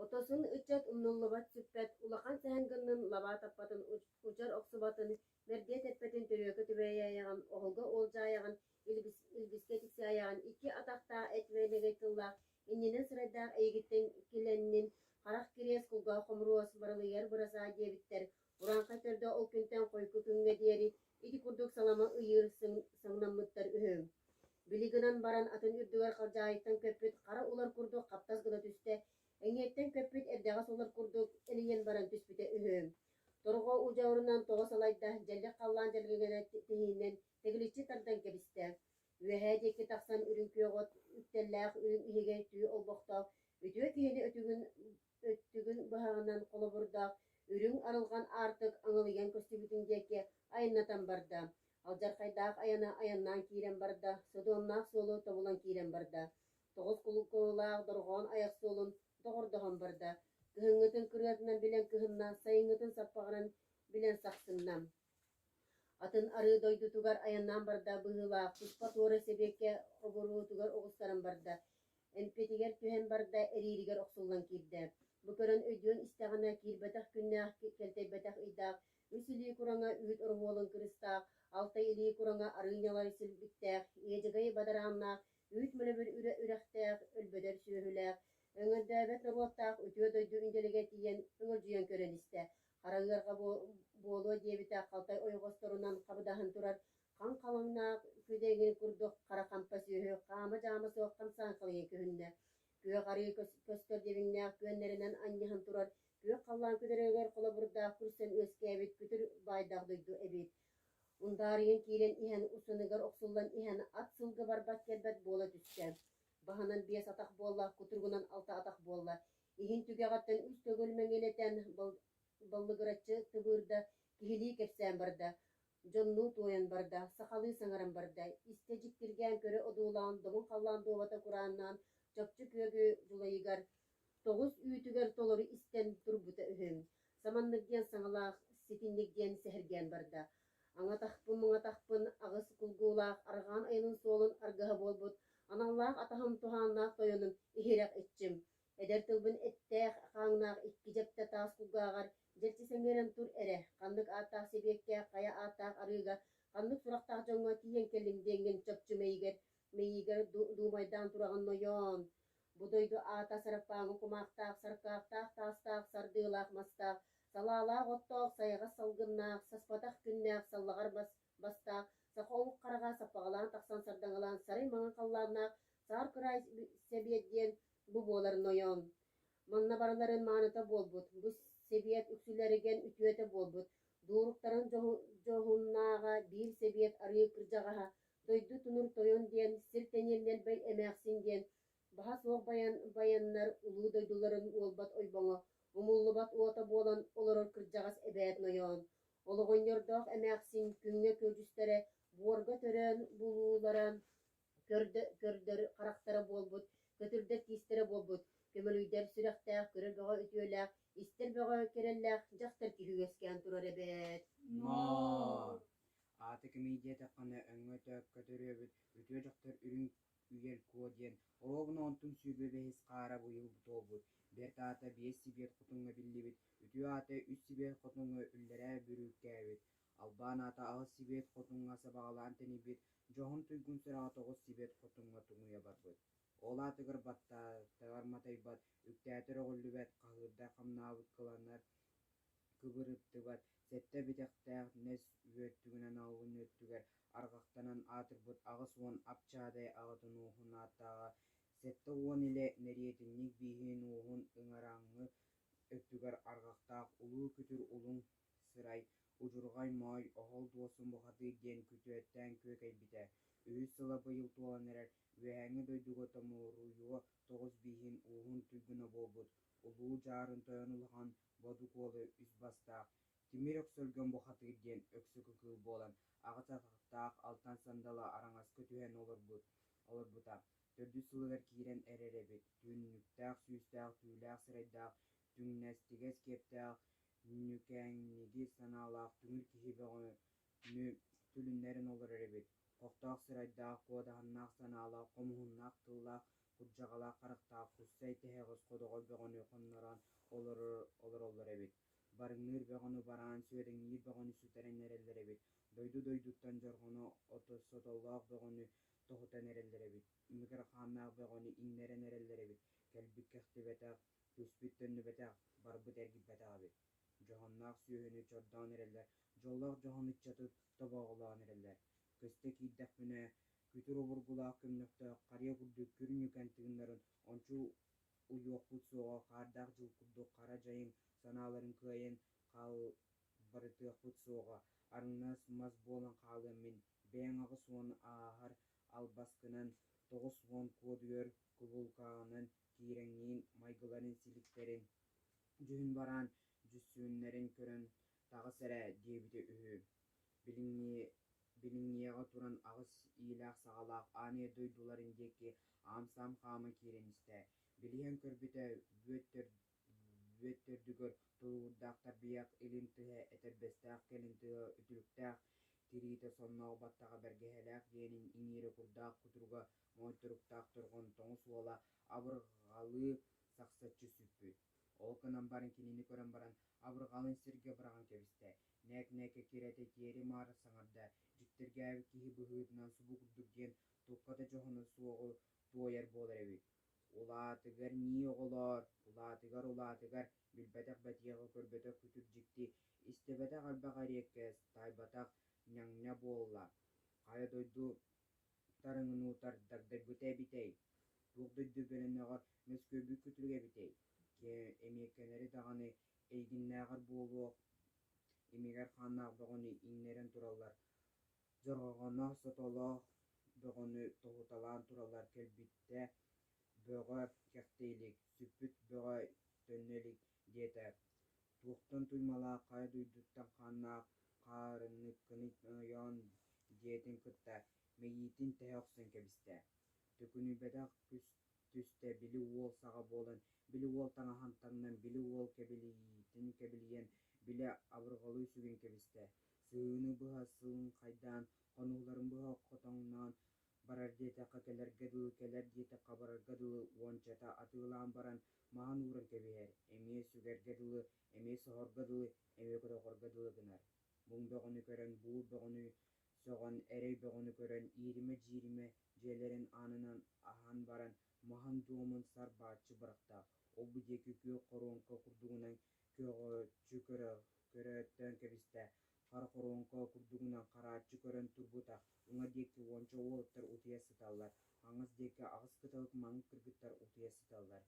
Отосун ыччат умнуллубат сүппэт, улахан сэһэн гыннын лабаа таппатын, удьар охсубатын, мэрдиэ тэппэтин төрүөкэ түбэйээйэҕин, оһолго уолдьаайаҕын, илбискэ тиксээйэҕин, икки атахтаах эт мэнэгэй тыллаах, иннинэн сырайдаах эйигиттэн килэннин, харах кириэс, кулгаах хомуруос, барылыйар бырасаа диэбиттэр, урааҥхай төрдө ол күнтэн хойку күҥҥэ диэри ити курдук салама ыйыыр сыҥнаммыттар үһү. Били гынан баран атын үрдүгэр халдьаайыттан көппүт хара улар курдук хаптас гына түстэ, эҥиэттэн көппүт эрдэҕэс улар курдук элийэн баран түспүтэ үһү. Торҕо удьуорунан тоҕо салайда, дьэллик халлаан дьэлгэгэнэ тиһиинэн тэгиличчи тардан кэбистэ. Үөһээ диэки тахсан үрүҥ күөх от үктэллээх үрүҥ иһигэй түү олбохтоох үтүө киһини өтүгүн өттүгүн быһаҕынан холобурдаах үрүҥ арылҕан аартык аҥылыйан көстүбүтүн диэки айаннатан барда. Алдьархайдаах айана айаннаан киирэн барда, содуомнаах суолу тобулан киирэн барда. Тоҕус кулукулаах дорҕоон айах суолун доҕордоһон барда. Кыһыҥҥытын кырыатынан билэн кыһынна, сайыҥҥытын саппаҕыран билэн сахсынна. Атын арыы дойдутугар айаннаан барда быһыылаах, туспа туора сэбиэккэ оборуотугар оҕустаран барда. Эмпитигэр түһэн барда, эрииригэр охсуллан киирдэ. Бу көрөн өйдүөн истэҕинэ, киирбэтэх күннээх, кэлтэйбэтэх ыйдаах, үс илии кураҥа үүт ороһуолун кырыстаах, алта илии кураҥа арыы ньалай силбиктээх, иэдьэгэй бадарааннаах, үүт мөлөбүр үрэхтээх, өлбөдөр сүөһүлээх, өҥөрдөөбөт норуоттаах үтүө дойду үндэлигэ тиийэн өҥөлдьүйэн көрөн истэ. Хара ыарҕа буолуо диэбитэ халтай ойоҕосторунан хабыдаһан турар хаҥ халыҥнаах күдэҥин курдук хара хампа сүөһү хаама-дьаама суох хамсаан халыйан көһүннэ. Күөх арыы көстөр дьэбиҥнээх күөннэринэн анньыһан турар күөх халлаан күдэригэр холобурдаах күрсэн үөскээбит күтүр баайдаах дойду эбит. Ундаарыйан киирэн иһэн усуныгар охсуллан иһэн ат сылгы барбат-кэлбэт буола түстэ. Баһынан биэс атах буолла, кутуругунан алта атах буолла. Иһин түгэҕиттэн үс төгүл мэҥилэтэн баллыгыраччы тыбыырда, киһилии кэпсээн барда. Дьоннуу туойан барда, сахалыы саҥаран барда, истэ дьиктиргээн көрө одуулаан, добун халлаан дуобата курааннаан, чопчу күөгү дьулайыгар тоҕус үүтүгэр толору истэн турбута үһү. Саманнык диэн саҥалаах, ситинник диэн сэһэргээн барда. Аҥатахпын муҥатахпын аҕыс кулгуулаах арҕаан айанын суолун аргыһа буолбут аналлаах атаһым туһааннаах тойонум иһирэх иччим. Эдэр тылбын эттээх хааҥнаах икки дьэптэ таас кулгааҕар дьэрчи сэҥээрэн тур эрэ, ханнык ааттаах сэбиэккэ, хайа ааттаах арыыга, ханнык сурахтаах дьоҥҥо тиийэн кэллим диэҥҥин чопчу мэйигэр, мэйиигэр дуумайдаан тураҕын нойоон. Бу дойду аата сараппааҥы кумаахтаах, саркаахтаах таастаах, сардыылаах мастаах, салаалаах оттоох, сайаҕас салгыннаах, саспатах күннээх, саллаҕар бас бастаах, саха омук хараҕа саппаҕалаан тахсан сардаҥалаан сарай маҥан халлааннаах, саар кыраай сэбиэт диэн бу буолар нойоон. Манна барыларын мааныта буолбут, бу сэбиэт үксүлэригэн үтүөтэ буолбут, дууруктарын дьоһуннааҕа биир сэбиэт арыы кырдьаҕаһа, дойду тунур тойон диэн, сир тэниэр нэлбэй эмээхсин диэн, баһа суох байаннар улуу дойдуларын уолбат ойбоҥо, умуллубат уота буолан олорор кырдьаҕас эбээт нойоон. Ол оҕонньордоох эмээхсин күҥҥэ күөдьүстэрэ, буорга төрөөн булуулара көрдөр харахтара буолбут, көтүрдэр тиистэрэ буолбут, көмөлүйдэр сүрэхтээх, көрөр бөҕө үтүөлээх, истэр бөҕө кэрэллээх дьахтар киһи үөскээн турар эбээт. Ноо! Аата кимий диэтэххинэ, өҥө-төккө төрүөбүт үтүө дьахтар Үрүҥ Үйэл Куо диэн оруобуна онтун 25 хаара быйыл туолбут, бэрт аата биэс сибиэт хотуҥҥа биллибит, үтүө аата үс сибиэт хотуҥҥа үллэрээ бүрүүкээбит, Албаан аата аҕыс сибиэт хотуҥҥа сабаҕалаан тэнийбит, дьоһун туйгун сүрэҕэ тоҕус сибиэт хотуҥҥа туҥуйа барбыт. Ол аатыгар баттаатар матайбат, үктээтэр өҕүллүбэт, хаһыырдар хамнаабыт кыланар кыбырыттыбат, сэттэ битэхтээх нэс үөттүгүнэн алын өттүгэр арҕахтанан аатырбыт 80 ап-чаадай аҕатын ууһун ааттааҕа 70 илэ нэриэтинньик бииһин ууһун ыҥырааҥҥы өттүгэр арҕахтаах улуу күтүр улуҥ сырай, удьурҕай моой, оһол дуосун бухатыыр диэн күтүөттээн күөкэйбитэ. Үһүс сыла быйыл туолан эрэр, үөһээҥҥи дойдуга томоруйуо тоҕус бииһин ууһун туйгуна буолбут, Улуу Дьаарын тойон улахан Бодукуолу үс бастаах, Тимир Өксөлгөн бухатыыр диэн өксөкү кыыл буолан, аҕыс атахтаах алтан сандала араҥаска түһэн олорбут, олорбута. Төрдүс сылыгар киирэн эрэр эбит, түннүктээх сүүстээх, түүлээх сырайдаах, түҥнэстигэс киэптээх, ньүкээҥниги санаалаах түҥүр киһи бөҕөнү түлүннэрэн олорор эбит, хохтоох сырайдаах, куодаһыннаах санаалаах, хомуһуннаах тыллаах. Курдьаҕалаах харахтаах куссай тэһэҕэс ходоҕой бөҕөнү хоннорон олороллор эбит, барыҥныыр бөҕөнү бараан, сүөдэҥниир бөҕөнү сүтэрэн эрэллэр эбит, дойду дойдуттан дьорҕоно сотолоох бөҕөнү тоһутан эрэллэр эбит, имигэр хааннаах бөҕөнү иҥнэрэн эрэллэр эбит, кэлбит кэхтибэтэх, түспүт төннүбэтэх, барбыт эргийбэтэх эбит. Дьоһуннаах сүөһүнү чордоон эрэллэр, дьоллоох дьоһун ыччаты тобоҕолоон эрэллэр. Көстө киирдэхпинэ, күтүр обургулаах көмнөхтөөх харыйа курдук күр ньүкэн тыыннарын ончу уйуохпут суоҕа, хаардаах дьыл курдук хара дьайыҥ санааларын кыайан хаалбарытыахпыт суоҕа, арыҥнас мас буолан хаалыам мин, бэйэҥ 80 ааһар албаскынан, 90 куодуйар кубулкаҕынан киирэҥниин майгыларын-силиктэрин дьүһүн бараан дьүссүннэрин көрөн таҕыс эрэ диэбитэ үһү. Билиҥҥиэҕэ туран аҕыс иилээх-саҕалаах аан ийэ дойдуларын диэки аам-саам хааман киирэн истэ. Билиһэн көрбүтэ, бүөт төрдүгэр тулуурдаах тарбыйах илин тыһа этэрбэстээх кэлин тыһа үтүлүктээх, тириитэ сонноох баттаҕа бэргэһэлээх диэнин иҥиирэ курдаах кутуруга моойторуктаах торҕон тоҥус уола абырҕалыы сахсаччы сүппүт. Ол гынан баран кинини көрөн баран абырҕалын сиргэ быраҕан кэбистэ, нээк-нээк эккирэтэ тиэри-маары саҥарда, дьиктиргээбит киһи быһыытынан субу курдук диэн туохха да дьоһуна суоҕу туойар буолар эбит. Улаатыгар ньии оҕолоор, улаатыгар улаатыгар, билбэтэх бэтиэхэ көрбөтөх күтүр дьикти, истибэтэх элбэх эриэккэс, таайбатах ньаҥньа буолла. Хайа дойду тарыҥын уутар дагдайбыта эбитэй? Туох дойду бөлөнөҕөр мөскүөбүт күтүрүгэ эбитэй? Эмиэккэлэри даҕаны эйигиннээҕэр буолуох имигэр хааннаах бөҕөнү иҥнэрэн тураллар, дьорҕоҕоно сотолоох бөҕөнү тоһуталаан тураллар кэлбиттэ бөҕө кэхтэ илик, сүппүт бөҕө төннө илик диэтэ. Туохтан туймалаах хайа дойдуттан хааннаах хаарынныккыный нойоон диэтин кытта мэйиитин тэһэ охсон кэбистэ. Төкүнүйбэтэх түстэ били уол саҕа буолан, били уол таҥаһын таҥнан, били уол кэбилийиитин кэбилийэн, били абырҕалы сүгэн кэбистэ. Сыһыыны быһа сылыҥхайдаан, хонууларын быһа хотоҥноон барар диэтэххэ кэлэргэ дылы, кэлэр диэтэххэ барарга дылы уончата атыылаан баран маһын ууран кэбиһэр, эмиэ сүгэргэ дылы, эмиэ соһорго дылы, эмиэ көтөҕөргө дылы гынар. Муҥ бөҕөнү көрөн, буур бөҕөнү сөҕөн, эрэй бөҕөнү көрөн, ииримэ-дьииримэ дьиэлэрин аанынан аһан баран маһын дуомун сар бааччы бырахта, ол-бу диэки күөх хоруоҥка курдугунан көҕөччү көрөөттөөн кэбистэ, хара хоруоҥка курдугунан харааччы көрөн турбута, уҥа диэки уонча уолаттар утуйа сыталлар, хаҥас диэки аҕыс кыталык маҥан кыргыттар утуйа сыталлар.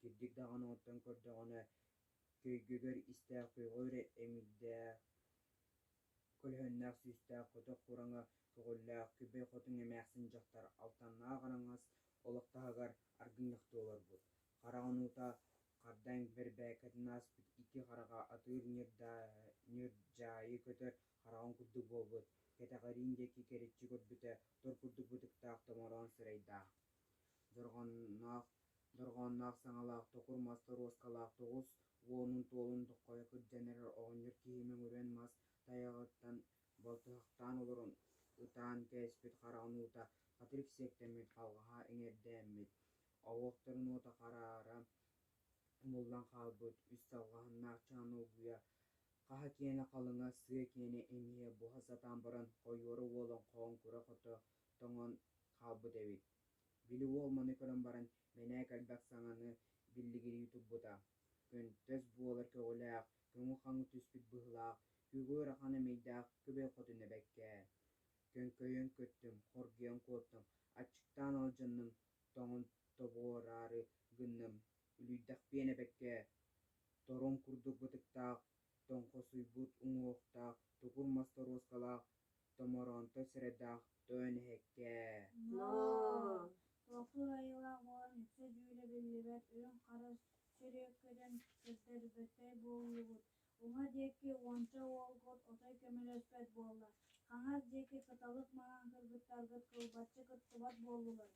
Кирдик даҕаны оттон көрдөҕүнэ, көйгөгөр истээх көйгө эрэ эмирдээх көлөһүннээх сүүстээх көтөх кураҥа көҕүллээх Күбэй хотун эмээхсин дьахтар алтаннаах араҥас олох таһыгар аргынньахтыы олорбут, хараҕын уута хардаҥ бэрбээкэтин ааспыт икки хараҕа атыыр ньырдьаайы көтөр хараҕын курдук буолбут, кэтэҕэриин диэки кэриччи көрбүтэ тор курдук бытыктаах томороон сырайдаах, дорҕоонноох Дорҕоонноох саҥалаах, токур мас торуоскалаах, тоҕус уонун туолун тоххойо кырдьан эрэр оҕонньор киһи мөҥүрүөн мас тайаҕыттан балтыһахтаан олорон ытаан кээспит хараҕын уута хатырык сиэктэммит, халҕаһа иҥэрдээммит, оһохторун уота хараара умуллан хаалбыт, үс салҕаһыннаах чаан олгуйа хаһа киэнэ халыҥа, сыа киэнэ эмиһэ буһа сатаан баран хойуора уолан хоҥкура хото тоҥон хаалбыт эбит. Били уол маны көрөн баран мэнээк элбэх саҥаны биллигирии турбута: көнтөс буолар көҕүлээх, көҥү-хаҥы түспүт быһыылаах, күгү ыарахан эмэйдээх күбэй хотун эбэккээ Көҥкөйөн көттүм, хоргуйан куоттум, аччыктаан алдьанным, тоҥон тобуораары гынным, үлүйдэхпиэн эбэккээ, торум курдук бытыктаах, тоҥхосуйбут уҥуохтаах, токур мас торуоскалаах, томороонтой сырэйдээх тойон эһэккээ Ноо! Туохтуур айылаах буолан үксэ дьүүлэ биллибэт үрүҥ-хара сөрүөккэтэн көрдөрбөтөй буоллугут, уҥа диэки уонча уолгут отой көмөлөспөт буолла, хаҥас диэки кыталык маҥан кыргыттаргыт кылбаччы кыттыбат буоллулар.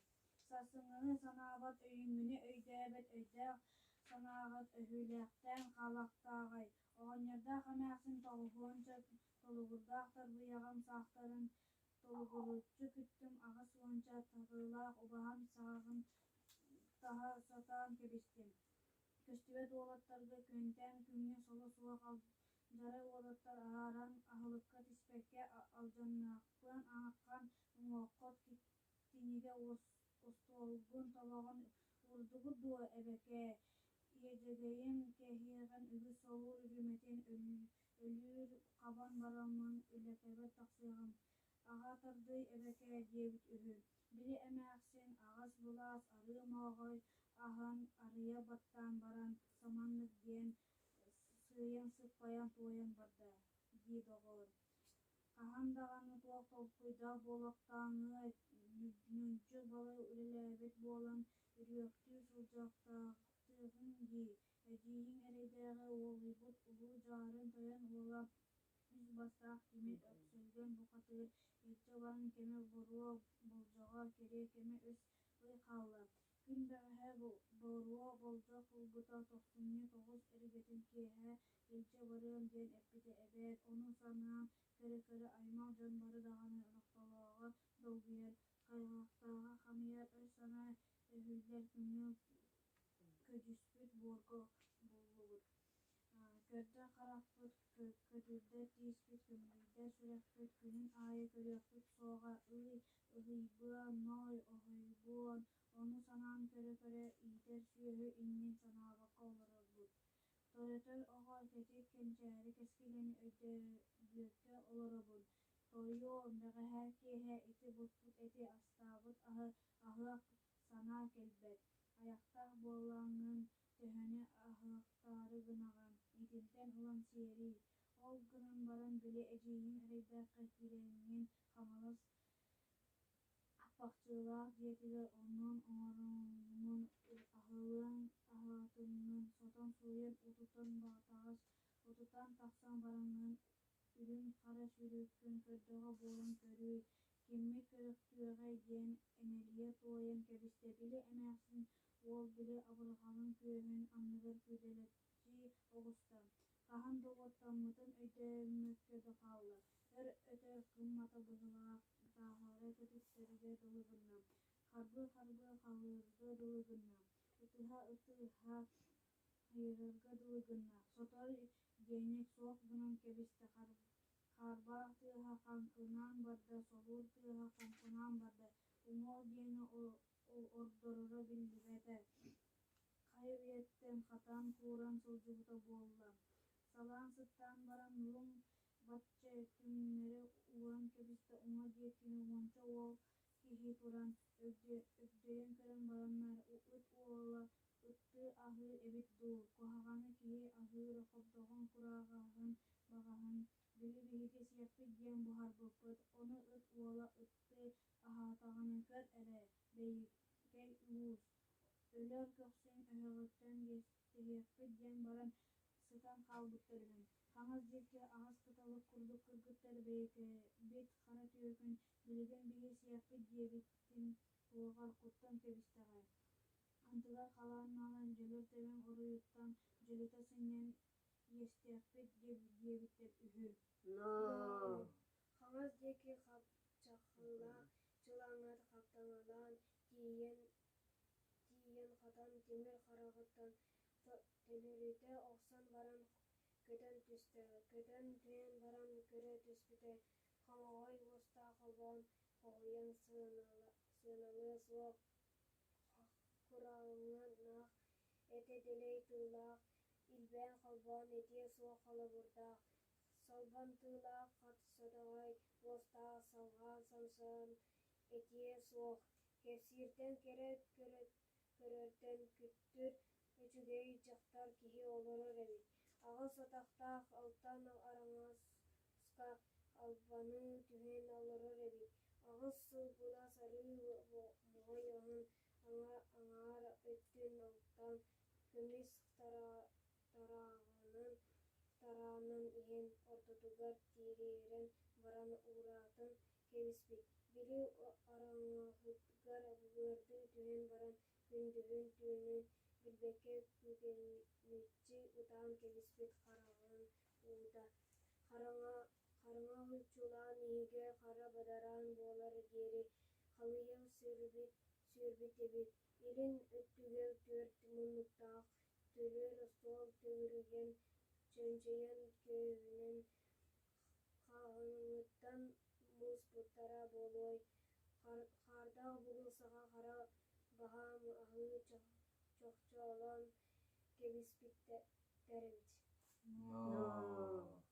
Сарсыҥҥыны санаабат, өйүүҥҥүнү өйдөөбөт өйдөөх санааҕыт өһүлээхтээн хаалаахтааҕай, оҕонньордоох эмээхсин тоҕуһуонча толугурдаах тарбыйаҕым саахтарын толугуруччу күттүм аҕыс уонча табыылаах убаһам саҕаҕын Таһа сатаан кэбистим. Көстүбэт уолаттарга күөнтээн күҥҥэ соло суох алдьарай уолаттар аһааран аһылыкка түспэккэ алдьаныахпын ааххан уҥуоххут тиҥигэ остуолгун тобоҕун уурдугут дуо эбэкээ, иэдьэгэйим кэһиэҕин үгүс солуур үрүмэтин өлүүр хабан бараммын үлэкэбэр тахсыаҕым, аҕа тардый эбэкээ диэбит үһү. Били эмээхсин аҕас былаас арыы моҕой аһын арыйа баттаан баран саманнык диэн сыыйан-сыппайан туойан барда дии доҕоор, хаһан даҕаны туох толкуйдаах буолуохтааҥый, ньүдьү балай үлэлээбит буолан үрүөхтүү сылдьаахтыаҕыҥ дии, эдьиийиҥ эрэйдээҕи уолуйбут Улуу Дьаарын тойон уола үс бастаах тимир өксөлгөн бухатыыр илдьэ баран кэмэ боруо болдьоҕо кэриэ кэмэ үс ый хаалла. Күн бэҕэһээ боруо болдьох буолбута тохсунньу тоҕус эргэтин киэһэ илдьэ барыам диэн эппитэ эбээт, ону санаан көрө-көрө аймах дьон бары даҕаны нохтолооҕо долгуйар, хайҕахтааҕа хамыйар өй-санаа өһүллэр күҥҥэ көдьүспүт буорга буллубут. Көрдөр харахпыт, көтүрдэр тииспит, көмүлүйдэр сүрэхпит күнүн аайы көрүөхпүт суоҕа, ый, ыһыйбыан, ной, оһойбуон, ону санаан көрө-көрө иитэр сүөһү иннин санаабакка олорорбут. Төрөтөр оҕо кэтит кэнчээри кэскилин өйдөөбөккө олоробун. Тоойуом, бэҕэһээ киэһэ ити буспут эти астаабыт аһы аһыах санаа кэлбэт, айахтаах буолаҥҥын төһөнү аһыахтаары гынаҕын, итинтэн ылан сиэриий. Ол гынан баран били эдьиийиҥ эрэйдээххэ киирэҥҥин Хаҥалас Хаппахчылаах дьиэтигэр оннун оҥороҥҥун аһылыаҥ аһаатыҥҥын сотон-сууйан утутан тахсан бараҥҥын үрүҥ-хара сүүрүккүн көрдөҕө буолан көрүүй, киммит көрөхтүөҕэй диэн энэлийэ туойан кэбистэ, били эмээхсин уол били абырҕалын күөһүн анныгар күүдэлэччи оҕуста, хаһан да уоттаммытын өйдөөммөккө да хаалла, өр-өтөр гыммата быһыылаах, тааһара көтүттэргэ дылы гынна, харбыы-харбыы халыырга дылы гынна, ытыһа-ытыһа хайырарга дылы гынна, сотору диэник суох гынан кэбистэ, харбаах тыаһа хаҥкынаан барда, солуур тыаһа хоҥкунаан барда, уҥуох диэни ордороро биллибэтэ, хайа үйэттэн хатаан-кууран сылдьыбыта буолла, салаан сыттаан баран луҥ бачча түҥнэри ууран кэбистэ, уҥа диэкини уонча уол киһи туран, өгдөйөн көрөн бараннар, ыт уола ыттыы аһыыр эбит дуу, куһаҕаны киһи аһыыр хобдоҕун кураҕаһын баҕаһын, били биһиги сиэхпит диэн буһарбыппыт, ону ыт уола ыттыы аһаатаҕына көр эрэ, бэйикэй уус, өлөр көхсүн өһөҕүттэн иэстэһиэхпит диэн баран сытан хаалбыттар үһү. Хаҥас диэки аҕыс кыталык курдук кыргыттар бэйикэйбит хара түөкүн, билигин биһи сиэхпит диэбитин туоҕар куттан кэбистэҕэ. Антылар халааннаан дьөлөр тэбэҥ оруйуттан дьөлүтэ сынньан иэстэхпит диэбиттэр үһү. Но Хаҥас диэки хапчахылаах чылаҥҥа хаптаҥалаан тиийэн тиийэн хатан тимир хараҕыттан төлөрүтэ охсон баран көтөн түстэ, көтөн түһэн баран көрө түспүтэ, хомоҕой уостаах холбоон хоһуйан сыаналыа суох кураанах этэ дэлэй тыылаах, илбээн-холбоон этиэ суох холобурдаах, салбан тыылаах хат сатаҕай уостаах салҕаан самсаан этиэ суох, кэпсииртэн кэрэ көрөртөн күттүр үчүгэй дьахтар киһи олорор эбит, аҕыс атахтаах алтан араҥаска албаныы түһэн олорор эбит, аҕыс сыл былас арыы моҕой аһын аҥаар өттүн алтан көмүс тараанан иһэн ортотугар тириэрэн баран ууратан кэбиспит, били араҥаһыгар быардыы түһэн баран күндүһүн-түүнүн билбэккэ күкүнэччи ытаан кэбиспит хараҕын уута хараҥа чулаан иһигэр хара бадараан буолар диэри халыйа сүүрбүт эбит. Илин өттүгэр түөрт муннуктаах төлүөр остуол төгүрүйэн, чөмчөйөн күөһүнэн хаһааҥҥыттан муспуттара буолуой, хаардаах бугул саҕа хара баһаам аһыы чохчолоон кэбиспиттэр эбит. Ноо.